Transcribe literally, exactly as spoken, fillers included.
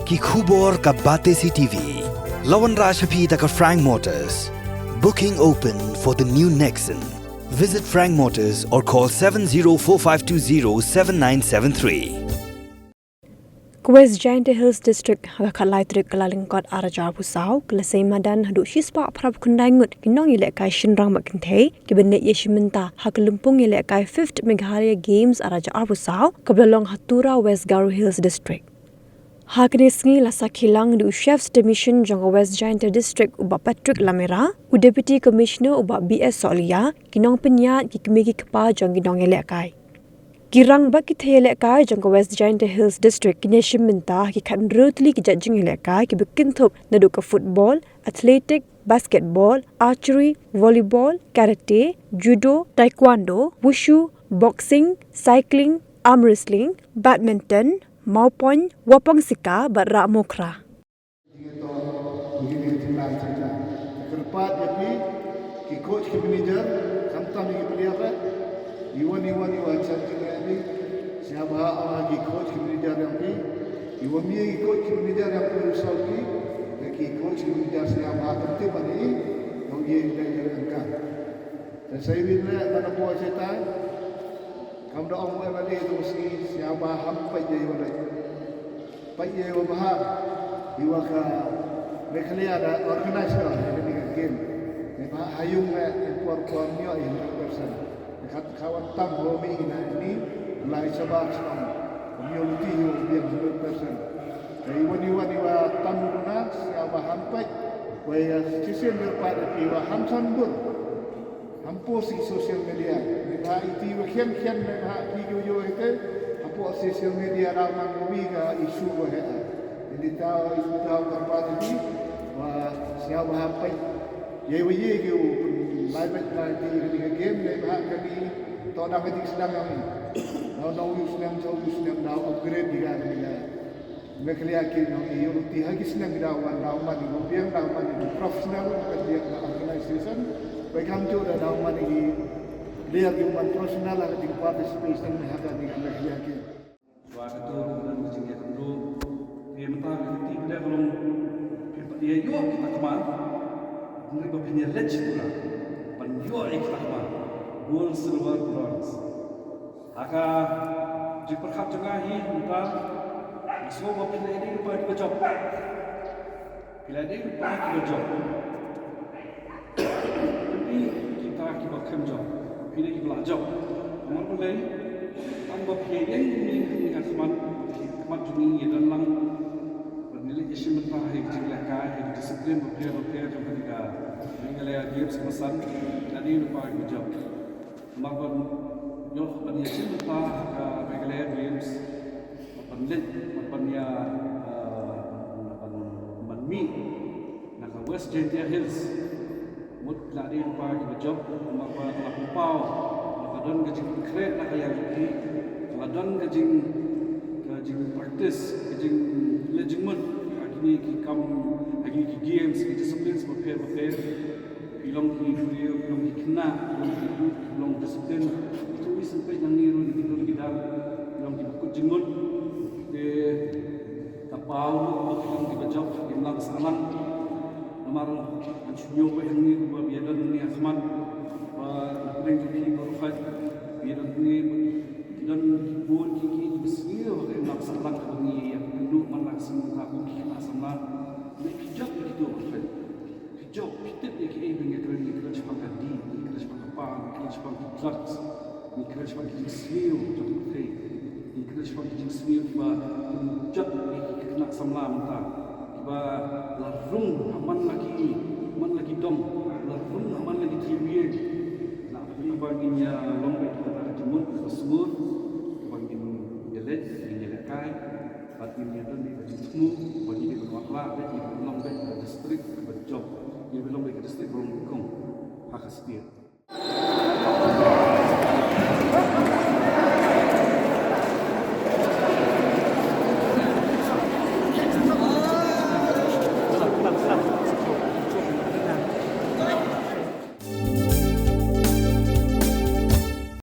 Ki khubor ka Batesi T V. La wanrah sha phi da ka Frank Motors. Booking open for the new Nexon. Visit Frank Motors or call seven zero four five two zero seven nine seven three. Ka West Jaintia Hills District ha ka khatlai tarik Kyllalyngkot arhajar arphew saw ka la sei madan haduh shispah phraphew khyndai ngut ki nongïalehkai shynrang bad kynthei kiba neh ïashim bynta ha ka lympung ïalehkai Fifth Meghalaya Games arhajar arphew saw kaba la long ha Tura, West Garo Hills District. Ha kane ka sngi la sakhi lang da u Chef State Mission jong ka West Jaintia District u Bah Patrick Lamira, u Deputy Commissioner u Bah B S Sohliya, ki nongpynïaid, ki kmie ki kpa jong ki nongïalehkai. Ki rangbah ki thei ïalehkai jong ka West Jaintia Hills District kin ïashim bynta ha ki khathynriew tylli ki jait jingïalehkai kiba kynthup naduh ka football, athletic, basketball, archery, volleyball, karate, judo, taekwondo, wushu, boxing, cycling, arm wrestling, badminton, mawpong, wapong sika bad rah mukhra. Kyrpad ïa phi ki coach ki manager, khamtam ïa ki player, iwan iwan iwan chan jingeh phi. Sngewbha ong ha ki coach ki manager ïa phi, iwan ïa ki coach ki manager ïa phi, u saw ki, ïa ki coach ki manager sngewbha khamtam ban i ong ïa ïa ïa ka. Te sa iwin le ban ong ïa ta. Kam da ong ïa ba le tu si sngewbha ham peit ïa iwan le. Peit ïa u bha, ïa u ka Meghalaya da organize ka ïa kane ka game. Ïa u bha ha ïung ïa por por ñiew ïa hundred percent. Ïa kat ka wan tam ho mi ïa na ni, lai shabar shnong. Ñiew luti ïa u biang hundred percent. Ïa u wan ïa u wan ïa u tam u na, ïa u bha ham peit. Wei ïa shisien ber pat ïa u bha ham san bur. Hapoh si social media, ne bha iti wa khian khian ne bha ki yo yo ite, hapoh social media daw man wi ka issue wa he. Ini daw issue daw ka pa ti wa sia wa hapai. Ye wa ye ki u lai bai lai ti ka game ne bha ka ni to da ka ti sedang kami. Daw daw use nem daw use nem daw upgrade di ka ni ka. Meghalaya ki nong i ïoh ti ha ki snem ki daw wan daw man i biang daw man i professional ka biang ka organization. Bai kam ju da daw man i player ki man professional ha ka ding participation ha ka ding Meghalaya ki. Wa ka tu ka dang ka jingïakynduh. Ki mynta ka ti ka dang long ki pat ïa ïoh kita kman. Ngi ba pynïaleit tu la. Ban ïoh ïa kita kman. Gold, silver, bronze. Ha ka jingpyrkhat jong nga hi mynta, nga sngew ba phi la dei lypa kiba jop. Phi la dei lypa kiba jop. Phi kita kiba khlem jop. Phi dei kiba la jop. Namar balei? Tang ba phi ïeng kumne ha khmat, ha khmat jong ngi ïa don lang. Ban ïaleit ïashim bynta ha ka jinglehkai, ha ka discipline bapher bapher jong kane ka Meghalaya Games ba san. Phi la dei lypa kiba jop. Namar ban ïoh ban ïashim bynta ha ka Meghalaya Games, ban leit, ban ïa, eh, ban, ban, ban mih na ka West Jaintia Hills. Mut la dei lypa kiba jop, namar ba la pynpaw, la ka don ka jingpynkhreh na ka liang jong ki, la don ka jing, ka jingpractice, ka jingleit jingmut ha kine ki kam, ha kine ki games, ki disciplines bapher bapher. Phi long ki briew, phi long ki khynnah, phi long ki briew, phi long discipline. Phi long ki sngewbha nang ngi ruh ki dur ki dar, phi long ki ba kut jingmut. Te ka paw ruh ba phi long kiba jop, ki mlang sahlang. Namar ngan shu ñiew ba ngi ruh ba ïa don ngi ha khmat. Ba na pdeng jong ki baroh khoit ïa don ngi ba ki don ki bun ki ki ki ba sngewbha ki mlang sahlang ba ngi ïa kynduh man la ka sngewbha kum ki khynnah samla. Ngi ki jop ki tu baroh khoit. Ki jop, ki tip ïa kiei ba ngi kren, ngi kren shaphang ka dih, ngi kren shaphang ka pa, ngi kren shaphang ki drugs, ngi kren shaphang ki jingsniew jong ka pyrthei, ngi kren shaphang ki jingsniew kiba pynjot ïa ki khynnah samla mynta, kiba la rung ha man la ki, man la ki dong, la rung ha man la ki thliew ïing. Nangta kaba ngin ïa long beit kata ka jingmut kaba sngewbha, kaba ngin ïa leit, ngin ïa lehkai. Bad ngin ïa don beit ka jingthmu, bad ngin ïa don beit ka district kaba jop, ngin ïa don beit ka district ba long nyngkong ha ka state.